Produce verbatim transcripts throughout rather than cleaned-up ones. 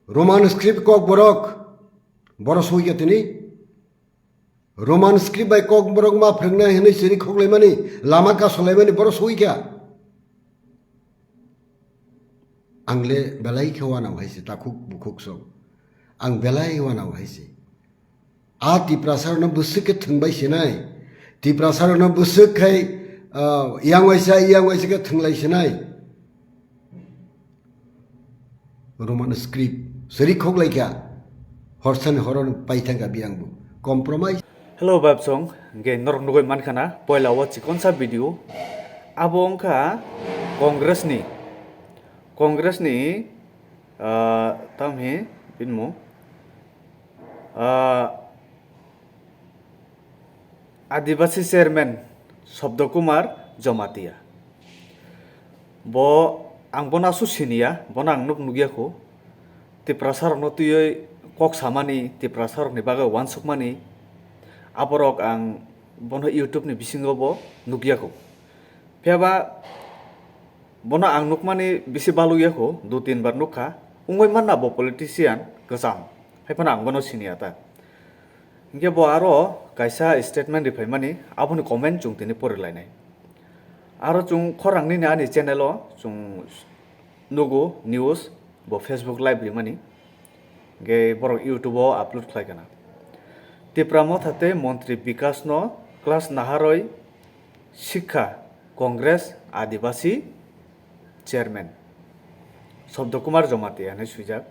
Roman script kok borok, boro soi kha tini. Roman script bai kok borok ma phrwngnai hwnwi siri khoklaimani, lama kasolaimani boro soi kha. Ang le belai khe wanao hai se, takhuk bukhuk sok. Ang belai wanao hai se. A Tiprasa rokno bwswk khe thwngbai sinai. Tiprasa rokno bwswk khai, ah, yang waisa, yang waisa khe thwnglai sinai. Roman script siri khoklai kha. Horsani horoni paithang kha biyang bo. Compromise. Hello, Babsong. Ge norok nugui mankha na, poila o chikonsa video. Abo wngkha Congress ni, Congress ni, ah, tamhi binmo, ah, Adibasi chairman Sobdo Kumar Jamatia. Bo, ang bono aswk siniya, bono ang nuk nukya kho. Tiprasa rokno twiwi kok samani, Tiprasa rokni bagwi uansukmani, aborok ang bono YouTube ni bisingo bo nukya kho. Phiya ba bono ang nukmani bisi balukya kho, du tin bar nukha. Wngwi manna bo politician kwcham, hai phano ang bono siniya ta. Hinkhe bo aro kaisa statement riphaimani, aboni comment chwng tini porilainai. Aro chwng khorang nini ani channel o chwng nugo news, bo Facebook live rimani, hinkhe borok YouTube o upload khlai kana. Tipra Motha tei Montri Bikash no class naharwi sikha Congress Adibasi chairman Sobdo Kumar Jamatia hinwi swijak.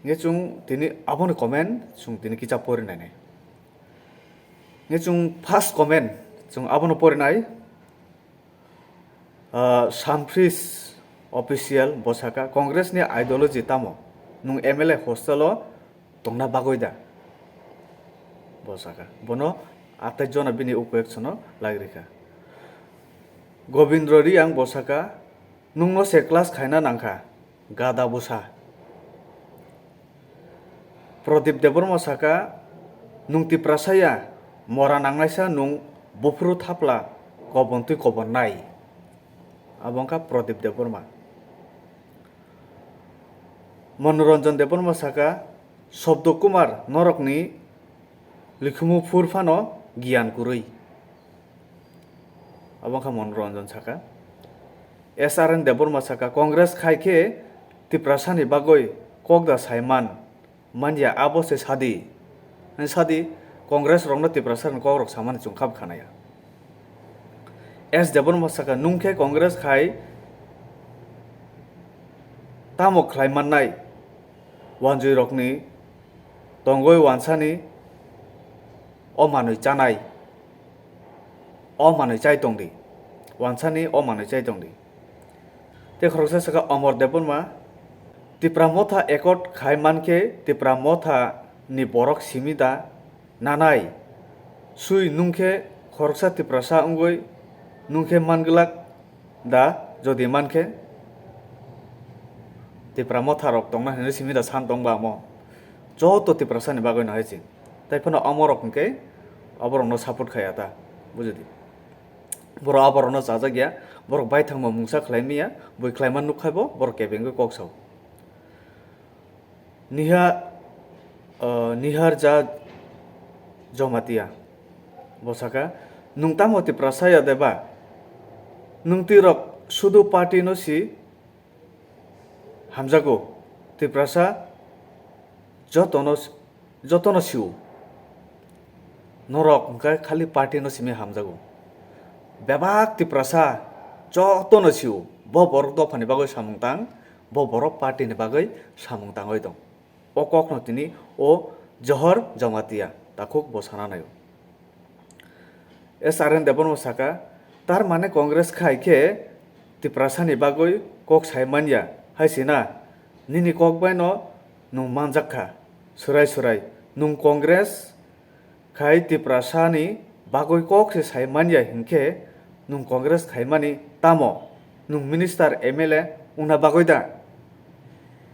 Hinkhe chwng tini aboni comment chwng tini kisa pori nainai. Hinkhe chwng first comment chwng abono pori nai. Ah, Samfris Official bo saka, "Congress ni ideology tamo? Nwng M L A hostel o tongna bagwi da?" Bo saka. Bono atai jona bini uko eksono lagirikha. Gobindra Reang bo saka, "Nwngno se class khaina nangkha, gada bwsa." Pradip Debbarma saka, "Nwng Tiprasa ya, mora nangnaisa nwng buphuru thapla kobon twi kobon nai." Abo wngkha Pradip Debbarma. Manoranjan Debbarma saka, "Sobdo Kumar norokni likhumu phur phano giyan kwrwi." Abo wngkha Manoranjan saka. S R N Debbarma saka, "Congress khai khe Tiprasani bagwi kok da saiman manya abo se sadi." Sadi, Congress rokno Tiprasani kok rok samani chwng kha khanaya. S Debbarma saka, "Nwng khe Congress khai tamo khlai mannai? Wanjwi rokni tongwi wansani o manwi chanai, o manwi chai tongdi, wansani o manwi chai tongdi." Tei khoroksa saka Amar Debbarma, "Tipra Motha accord khai mankhe Tipra Motha ni borok simi da nanai? Sui nwng khe khoroksa Tiprasa wngwi nwng khe manglak da, jodi mankhe Tipra Motha rok tongna hinwi simi da san tong ba mo? Joto Tiprasa ni bagwi no hai se." Tai phano amorok hwnkhe aborokno support khaya ta, bujidi. Borok aborokno chajak ya, borok baithangma mungsa khlai manya, bui khlaima nuk khai bo, borok kebengwi kok sao. Niha, uh, Nihar Ja Jomatia bo saka, "Nwng tamo Tiprasa ya deba? Nwng twi rok sudu party no si hamjago, Tiprasa jotono, jotono sio. Norok hwnkhe khali party no simi hamjago. Bebak Tiprasa jotono sio. Bo borok dophani bagwi samung tang, bo borok party ni bagwi samung tangwi tong." O kokno tini o Johor Jamatia takhuk bo sana naio. S R N Debbarma saka, "Tar mane Congress khai khe Tiprasani bagwi kok sai manya hai se na? Nini kok bai no nwng manjak kha, swrai swrai. Nwng Congress khai Tiprasani bagwi kok se sai manya hinkhe nwng Congress khaimani tamo? Nwng minister M L A wngna bagwi da?"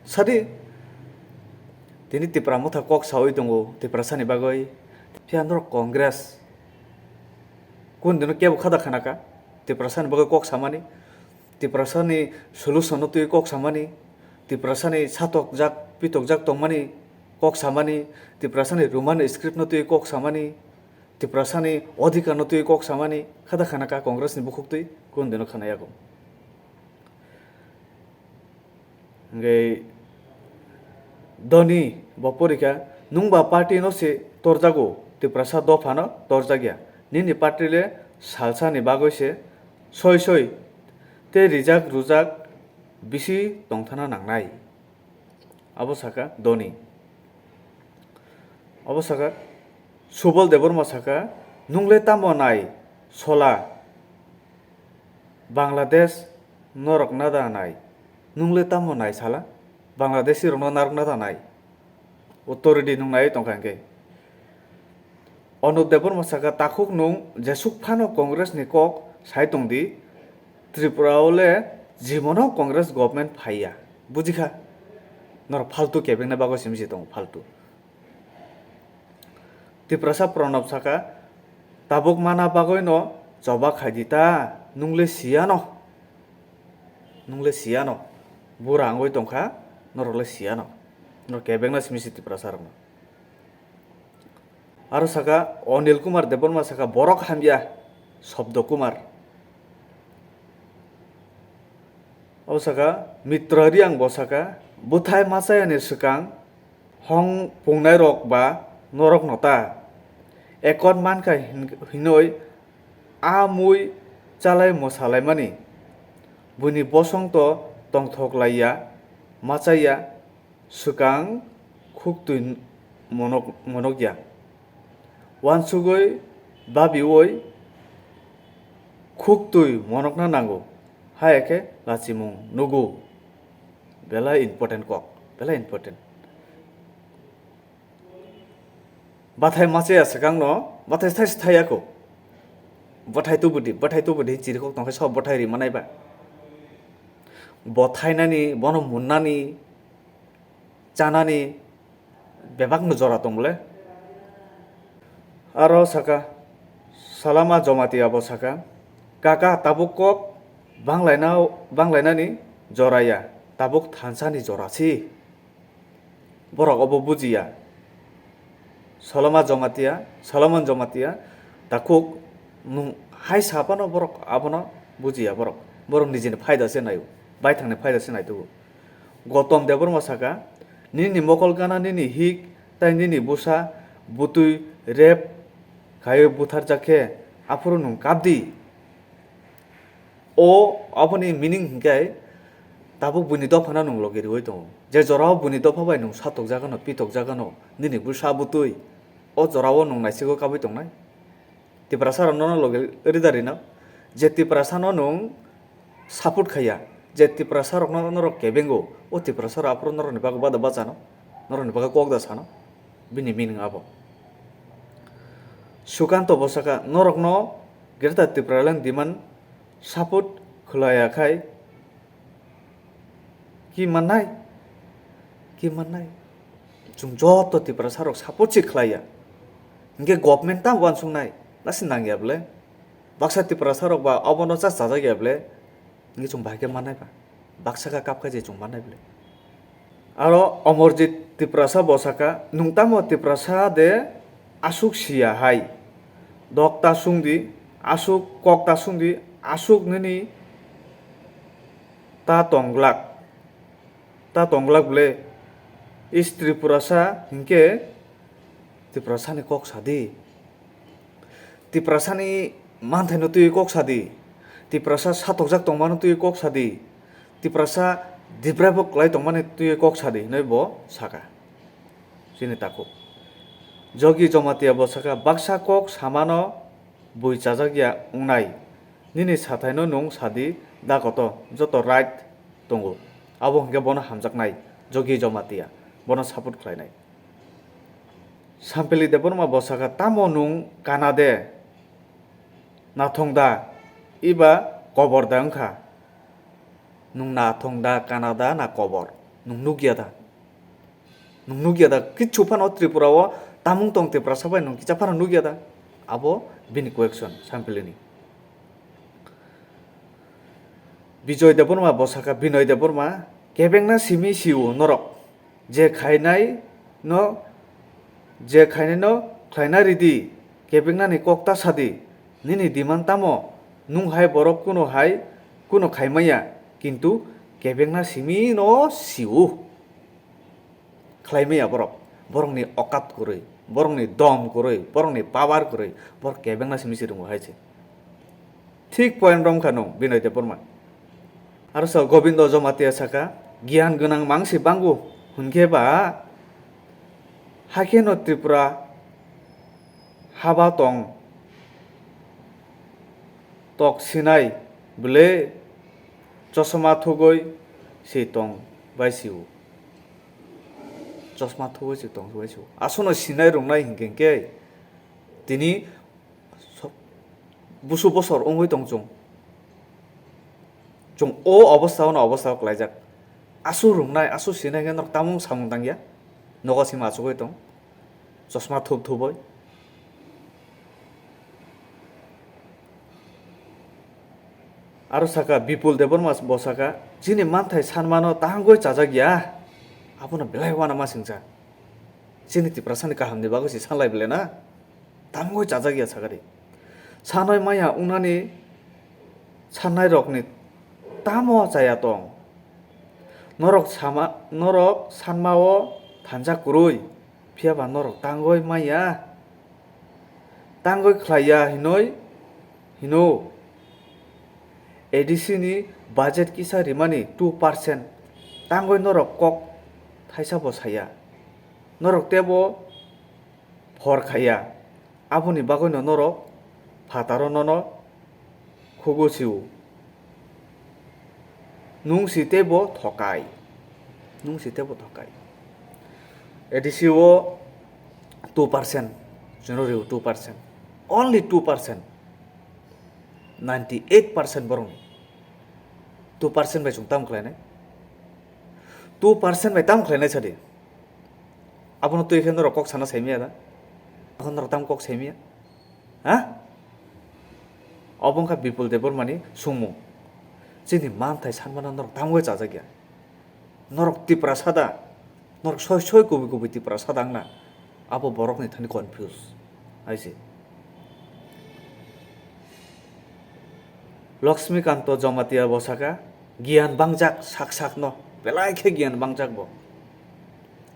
Sadi, tini Tipra Motha kok saui tongo Tiprasani bagwi. Phiya norok Congress kundino kebo khada khanaka Tiprasani bagwi kok samani, Tiprasani solution no twi kok samani, Tiprasani satokjak pitokjak tongmani kok samani, Tiprasani Roman script no twi kok samani, Tiprasani odhikar no twi kok samani, khada khana ka Congress ni bukhuk twi kun dino khana yago. Hingke doni bo porikha, nungba party no se torjago, Tiprasa dopha no torjakya. Nini party le salsa ni bagwi se soi soi tei rijak rujak bisi tongthana nangnai. Abo saka doni. Abo saka Subal Debbarma saka, nungle tamo nai sola Bangladesh norok nada nai. Nungle tamo nai sala Bangladeshi rokno narok nada nai. Uttor di nung nai tongkha hingke. Anup Debbarma saka, takhuk nung jesuk phano Congress ni kok sai tong di, Tripura o le jibon o Congress government phaiya. Bujikha? Norok faltu kebengna bagwi simi se tongo, faltu. Tiprasa Pranab saka, tabuk mana bagwi no choba khai di ta, nung le siya no. Nung le siya no. Bura wngwi tongkha, norok le siya no. Norok kebengna simi se Tiprasa rokno. Aro saka Anil Kumar Debbarma saka, borok hamya Sobdo Kumar. Abo saka Mitra Riang bo saka, bwthai machayani swkang hong pungnai rok ba norok no ta. Ekot mankha hin-, hinoi a mui chalai mosalaimani. Buini bosong to tongthok laiya, machaiya, swkang khuktwi monok-, monokya. Wansugwi babiwi khuktwi monokna nango, haya khe lachimung nugo. Belai important kok, belai important. Bathai machaya swkangno, bathai thai thai ako. Bathai tubudi, bathai tubudi chiri kok tongkhe sok bathai ri manai ba. Bo thainani, bono munnani, chanani bebakno jora tong bole. Aro saka, Salama Jamatia bo saka, kaka tabuk kok banglaina, banglainani jora ya, tabuk thansani jora si. Borok obo bujiya. Salama Jamatia, Salama Jamatia, takhuk nung hai saphano borok abono bujiya borok. Borok nijini phaida se naio, baithangni phaida se naitugo. Gotom Debbarma saka, nini mokol gana, nini hik, tai nini bwsa bwtwi rep khaiwi butharjak khe, aphuru nwng kapdi. O, aboni meaning hinkhe tabuk buini dophano nwng logi riwi tongo. Je jorao buini dopha bai nwng satokjagano, pitokjagano, nini bwsa bwtwi, o jorao nwng naisigo kabui tongnai. Tiprasa rokno no logi rida rina. Je Tiprasano nwng support khaiya, je Tiprasa rokno norok kebengo, o Tiprasa rok aphuru norokni bagwi bada bachano, norokni bagwi kok da sano, bini meaning abo. Sukanto bo saka, norokno Greater Tipraland demand support khwlaiya khai ki mannai? Ki mannai? Chwng joto Tiprasa rok support se khlaiya. Hinkhe government tamo uansuknai? Lasi nangya bwle? Baksa Tiprasa rok ba obono cha chajak ya bwle? Hinkhe chwng bahai khe mannai ba? Baksa kha kap kha je chwng mannai bwle? Aro Omorjit Tiprasa bo saka, nwng tamo Tiprasa de aswk siya hai? Dok ta sung di, aswk kok ta sung di, aswk nini ta tong glak, ta tong glak bwle? Is Tripurasa hinkhe Tiprasani kok sa di. Tiprasani manthaino twiwi kok sa di. Tiprasa satokjak tongmano twiwi kok sa di. Tiprasa deprive bo kwlai tongmani twiwi kok sa di hinwi bo saka. Chini takhuk Jogi Jamatia bo saka, baksa kok samano bui chajak ya wngnai. Nini sathaino nwng sa di, da koto, joto right tongo. Abo hinkhe bono hamjaknai, Jogi Jamatia, bono support khlainai. Sampili Debbarma bo saka, tamo nwng kana de? Nathong da? Iba kobor da wngkha? Nwng nathong da, kana da, na kobor? Nwng nukya da? Nwng nukya da? Kichu phano Tripura o tamung tong Tiprasa bai nwng kicha phano nukya da? Abo bini question Sampilini. Bijoy Debbarma bo saka, Binoy Debbarma, kebengna simi sio norok. Je khainai no, je khainai no khlaina ridi, kebeknani kok ta sadi, nini demand tamo? Nung hai borok kuno hai kuno khaimaya, kintu kebekna simi no siu. Khlaimaya borok, borokni okat kwrwi, borokni dom kwrwi, borokni power kwrwi, borok kebengna simi si rwngo hai se. Thik point romkha nung, Binoy Debbarma. Aro sa Gobindo Jamatia saka, giyan gwnang mangsi bango, hwnkhe ba, hakheno Tripura haba tong, tok sinai, bwle chosma thugwi si tong bai sio. Chosma thugwi si tong bai sio. Aswkno sinai rwngnai hinkhe hinkhe tini so-, busu bosor wngwi tong chwng. Chwng o obostha-o no obostha-o klaijak. Aswk rwngnai, aswk sinai khe norok tamo samung tangya? Nogo sima achugwi tong. Chosma thup thubwi. Aro saka Bipul Debbarma bo saka, "Chini manthai sanmano tangwi chajak ya." Abono belai uanama singcha. Chini Tiprasani kahamni bagwi se sanlai belai na? Tangwi chajak ya sakari. Sanoi maya wngnani sannairokni tamo chaya tong? Norok sama, norok sanmao thansa kwrwi, phiya ba norok tangwi maya? Tangwi khlaiya hinoi hino. A D C ni budget kisa rimani two percent. Tangwi norok kok thaisa bo saya. Norok tebo phor khaiya. Aboni bagwino norok phataro nono khugo sio. Nung si teibo thokai. Nung si teibo thokai. A D C o two percent, chwngno rio two percent. Only two percent. Ninety eight percent borokni. Two percent bai chwng tam khlainai? Two percent bai tam khlainai sadi? Abono twi khe norok kok sana saimaya da? Ako norok tam kok saimaya? Ha? Obo wngkha Bipul Debbarmani sungmung. Chini manthai sanmano norok tamwi chajakya. Norok Tiprasa da? Norok soi soi kubui kubui Tiprasa da wngna? Abo borokni thani confuse. Hai se. Laxmikanto Jamatia bo saka, giyan bangjak sak sakno. Belai khe giyan bangjak bo.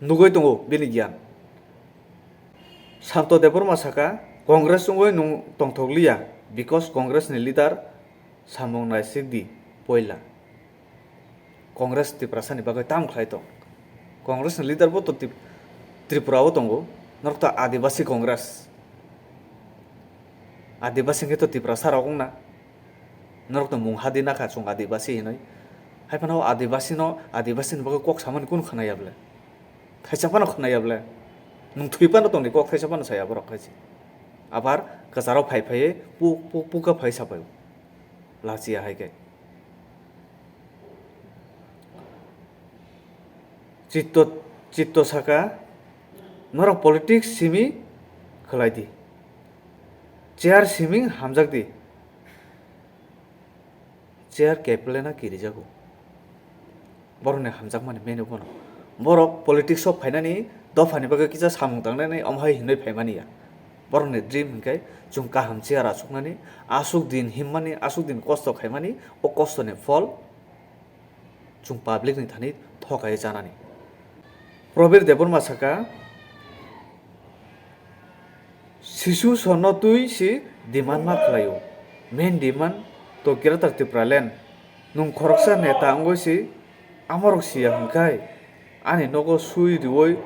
Nugui tongo bini giyan. Santo Debbarma saka, Congress wngwi nwng tongthok liya, because Congress ni leader samung naisik di poila. Congress Tiprasa ni bagwi tam khlai tong. Congress ni leader bo to Tip-, Tripura o tongo. Norok to Adibasi Congress. Adibasi hwnkhe to Tiprasa rok wngna. Norok to mung hadi nakha chwng Adibasi hinwi. Hai phano Adibasi no, Adibasi ni bagwi kok samani kunu khwnaya bwle? Thaisa phano khwnaya bwle? Nwng thwi phano tongdi kok thaisa phano saya borok hai se. Abar kwcharo phai phaiwi pu-, pu-, puka phai sapai. Lachiya hai khe. Chitto, chitto saka, norok politics simi khlai di. Chair simi hamjak di. Chair keplena kirijago. Borokni hamjakmani menu bono. Borok politics o phainani dophani bagwi kisa samung tangnani omo hai hinwi phaimani ya. Borokni dream hinkhe chwng kaham chair achuknani, aswk din himmani, aswk din kosto khaimani, o kostoni phol chwng public ni thani thokai chanani. Probir Debbarma saka, Sisu sono twi si demand ma khlaio. Main demand to Greater Tripura Land. Nwng khoroksa neta wngwi si amorok siya hwnkhai, ani nogo swi riwi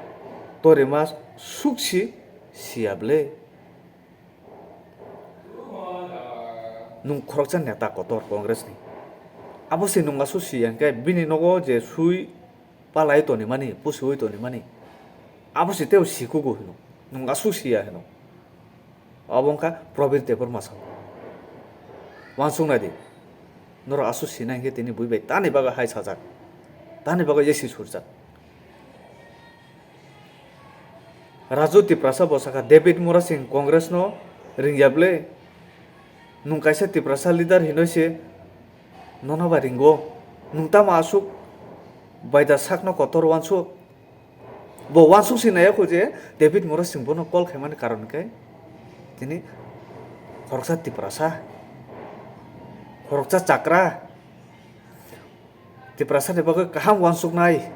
torima suk si siya bwle? Nwng khoroksa neta kotor Congress ni. Abo se nwng aswk siya hwnkhe bini nogo je swi palai tonimani, pusiwi tonimani. Abo se teo sikugo hino. Nwng aswk siya hino. Abo wngkha Probir Debbarma sao. Uansuk nai di. Norok aswk sinai hwnkhe tini bui bai tani bagwi hai sajak. Tani bagwi yesi surjak. Raju Tiprasa bo sakha, David Murasing Congress no ringya bwle? Nwng kaisa Tiprasa leader hinwi se nono bai ringo. Nwng tamo aswk bai da sakno kotor uansuk? Bo uansuk si naiya kho je David Murasing bono call khaimani karon khe tini khoroksa Tiprasa, khoroksa chakra, Tiprasa ni bagwi kaham uansuknai.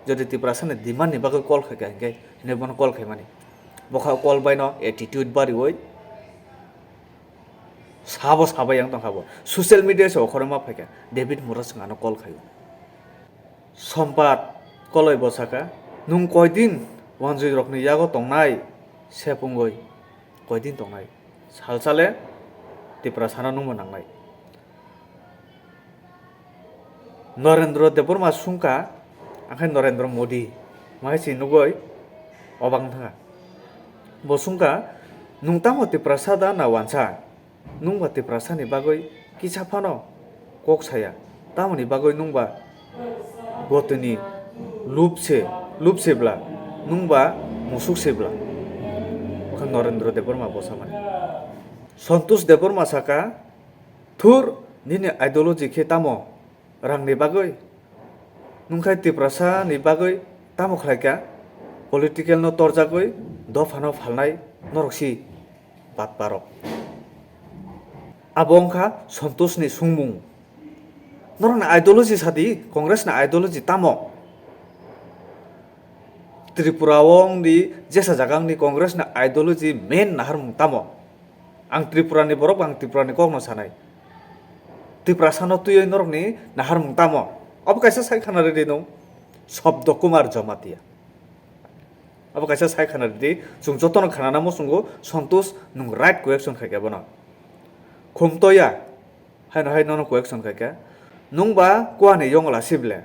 Jodi Tiprasa ni demand ni bagwi call khaikha hinkhe hinwi bono call khaimani. Bokha call baino attitude bariwi sabo sabai yang tongkha bo. Social media se okhorma phaikha David Murasing ano call khaio. Sompat koloi bo saka, "Nwng koidin wanjwi rokni yago tongnai?" Sep wngwi, "Koidin tongnai? Salsale Tiprasano nwngbo nangnai." Narendra Debbarma sungka, angkhe Narendra Modi, mahaisi nugwi obang thangkha. Bo sungka, "Nwng tamo Tiprasa da na wansa? Nwngba Tiprasani bagwi kisa phano kok saya, tamoni bagwi nwngba gotini lupse, lupse bla, nwngba musukse bla." Bokha Narendra Debbarma bo samani. Santosh Debbarma saka, "Thur, nini ideology khe tamo? Rangni bagwi? Nwngkhai Tiprasa ni bagwi tamo khlaikha? Political no torjagwi dopha no phalnai norok si batparok." Abo wngkha Santosh ni sungmung. Norokni ideology sadi, Congress ni ideology tamo? Tripura o wngdi, jesa jaga wngdi, Congress ni ideology main naharmung tamo? Ang Tripura ni borok, ang Tripura ni kok no sanai. Tiprasa no twiwi norok ni naharmung tamo? Abo kaisa sai khana rwdi nwng, Sabda Kumar Jamatia. Abo kaisa sai khana rwdi, chwng joto no khana namo chwngo, Santosh nwng right question khaikha bono. Khumtoya, haino hai nono question khaikha. Nwngba kuani yongla sible?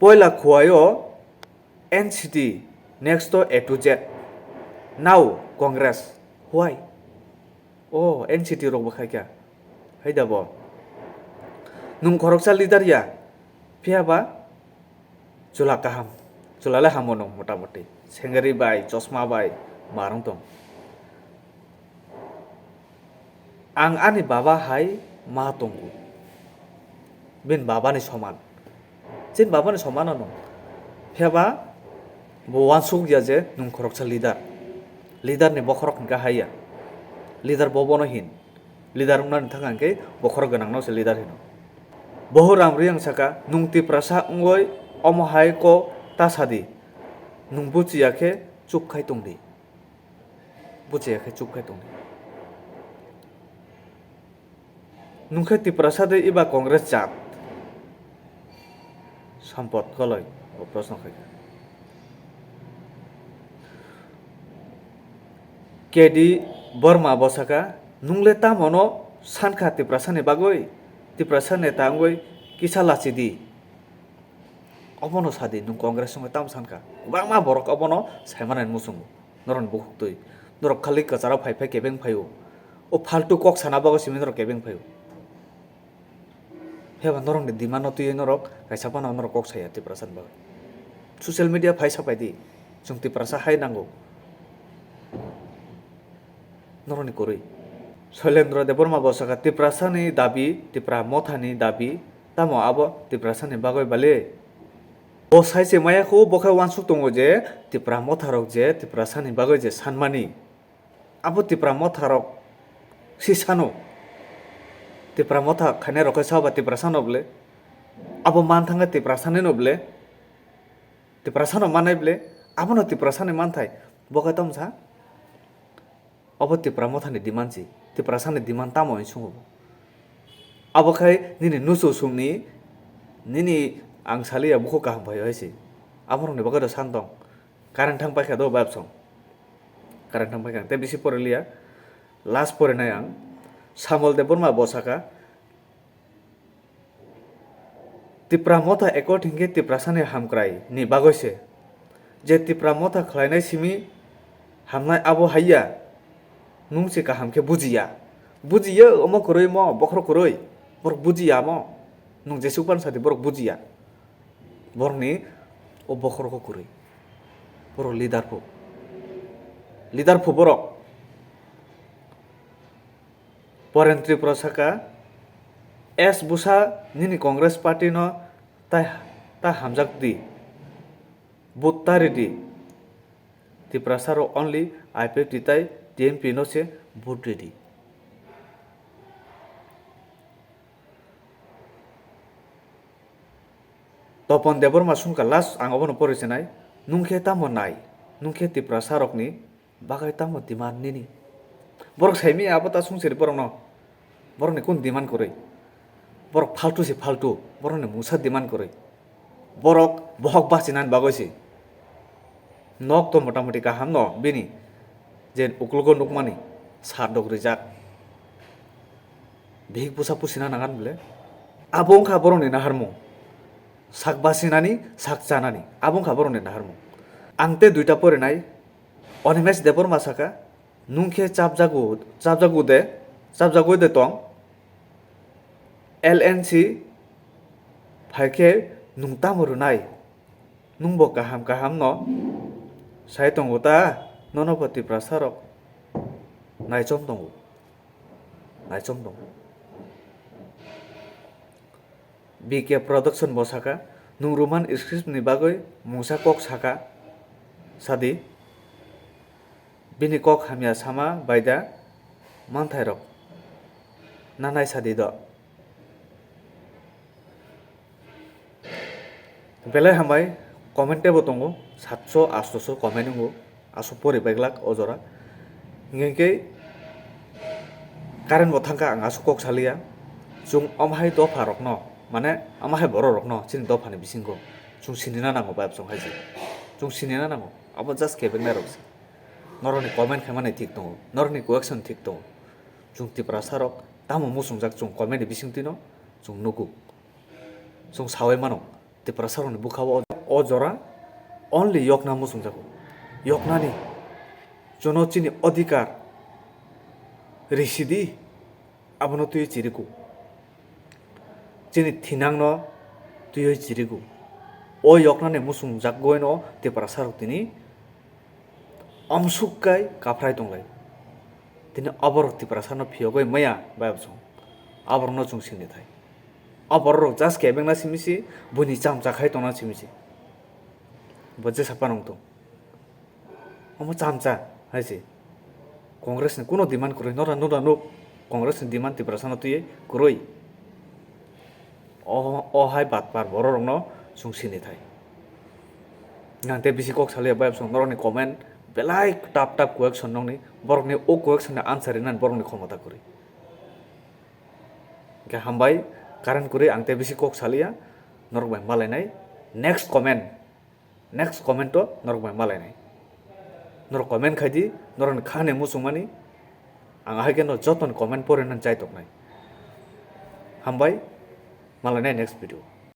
Poila Khowai o N C T, next to A to Z. Now Congress. Why? Oh, N C T rok bo khai kha. Hai da bo. Nwng khoroksa leader ya. Phiya ba chwla kaham. Chwla le hamo nwng mota moti. Sengari bai, chosma bai, marwng tong. Ang ani baba hai ma tongo. Bini baba ni soman. Chini baba ni soman ano. Phiya ba bo uansuk ya je nwng khoroksa leader. Leader ni bokhorok hwnkha hai ya. Leader bo bono hin. Leader wngna ni thang hwnkhe bokhorok gwnang no se leader hino. Boho Ram Riyang saka, "Nwng Tiprasa wngwi omo hai kok ta sadi. Nwng buchiya khe chup khai tongdi." Buchiya khe chup khai tongdi. Nwng khe Tiprasa de eba Congress jat? Sampot koloi o proshno khai kha. K D Borma bo saka, "Nwng le tamo no sankha Tiprasa ni bagwi? Tiprasa neta wngwi kisa lachi di." Obono sadi, nwng Congress wngwi tamo sankha? Kwbangma borok obono saimanani muchungo. Norokni bukhuktwi. Norok khali kwcharo phai phai kebeng phaio. O phaltu kok sana bagwi simi norok kebeng phaio. Phiya ba norokni demand no twiwi norok kaisa phano norok kok saya Tiprasa ni bagwi. Social media phai sapai di. Chwng Tiprasa hai nango. Norokni kwrwi. Shoilendra Debbarma bo sakha, Tiprasani dabi, Tipra Mothani dabi, tamo abo Tiprasani bagwi bale? Bo sai se maya kho, bo khe uansuk tongo je Tipra Motharok je Tiprasani bagwi je sanmani. Abo Tipra Motharok si sano. Tipra Motha khainai rok khe saba Tiprasano bole? Abo man thangkhe Tiprasanino bole? Tiprasano mannai bole? Abono Tiprasani manthai. Bo khe tamo sa? Obo Tipra Mothani demand si. Tiprasani demand tamo hwnwi swngo bo. Abo khai nini nusu sungni, nini ang saliya bukhuk kaham phaio hai se. Aborokni bagwi rw san tong. Current thang paikha do babsong. Current thang paikha ang tei bisi pore liya. Last pore nai ang. Samol Debbarma bo saka, Tipra Motha accord hinkhe Tiprasani hamkrai ni bagwi se. Je Tipra Motha khlainai simi hamnai abo hai ya. Nwng se kaham khe buji ya. Buji ya omo kwrwi mo, bokhorok kwrwi. Borok buji ya mo. Nwng jesuk pan sadi borok buji ya. Borokni o bokhorok kwrwi. Borok leader phu. Leader phu borok. Poren Tripura saka, "S Busa nini Congress party no tai, ta hamjak di, vote ta ridi. Tiprasa rok only I P F T tai T M P no se vote ridi. Topon Debbarma sungkha last ang obono pori sinai, nung khe tamo nai, nung khe Tiprasa rokni bagwi tamo demand nini? Borok saimi abo ta sungsiri borokno, borokni kun demand kwrwi? Borok phaltu se phaltu, borokni mungsa demand kwrwi. Borok bohok bachinani bagwi se. Nok to motamoti kaham no bini, je uklogo nukmani sardok rijak. Bihik busa pusina nangan bole. Abo wngkha borokni naharmung. Sak basinani, sak chanani. Abo wngkha borokni naharmung. Ang te duita porinai, Animesh Debbarma saka, nung khe chapjago, chapjago de, chapjagoi de tong. L N C phai khe nung tamo rwnai? Nungbo kaham kaham no sai tongo ta, nono bo Tiprasa rok naichom tongo, naichom tongo. B K Production bo saka, nung Roman script ni bagwi mungsa kok saka, sadi. Bini kok hamya sama bai da manthairok nanai sadi do. Belai hambai, comment tebo tongo, satso astoso comment wngo, aswk pori baiglak o jora. Hinkhe current bo thangkha, ang aswk kok saliya. Chwng omo hai dopha rokno, mane omo hai borok rokno chini dophani bisingo chwng sinina nango, bai bwsong hai se. Chwng sinina nango, abo just kebeng nai rok se. Norokni comment khaimani thik tongo, norokni question thik tongo. Chwng Tiprasa rok tamo muchungjak chwng comment ni bisingtwino chwng nugo. Chwng saui mano, Tiprasa rokni bwkha o, o jora only yokna muchungjago. Yoknani, chwngno chini odhikar risidi, abono twiwi chirigo. Chini thinangno twiwi chirigo. O yoknani muchungjagwino Tiprasa rok tini amsuk kai kaphrai tonglai. Tini aborok Tiprasano phiyogwi maya bai bwsong. Aborokno chwng sini thai. Aborok just kebengna simi si, buini chamcha khai tongna simi si. Bo jesa panong tong. Omo chamcha hai se. Congress ni kuno demand kwrwi, nora nora nuk. Congress ni demand Tiprasano twiwi kwrwi. O, o hai batpar borok rokno chwng sini thai. Nang te bisi kok saliya bai bwsong norokni comment belai tap tap question nokni, borokni o question ni answer rinani borokni khomota kwrwi. Hingke hambai, current kwrwi ang te bisi kok saliya, norok bai malainai next comment. Next comment o norok bai malainai. Norok comment khai di, norokni khani muchungmani, ang ahai khe no jotoni comment pore nang chai toknai. Hambai, malainai next video.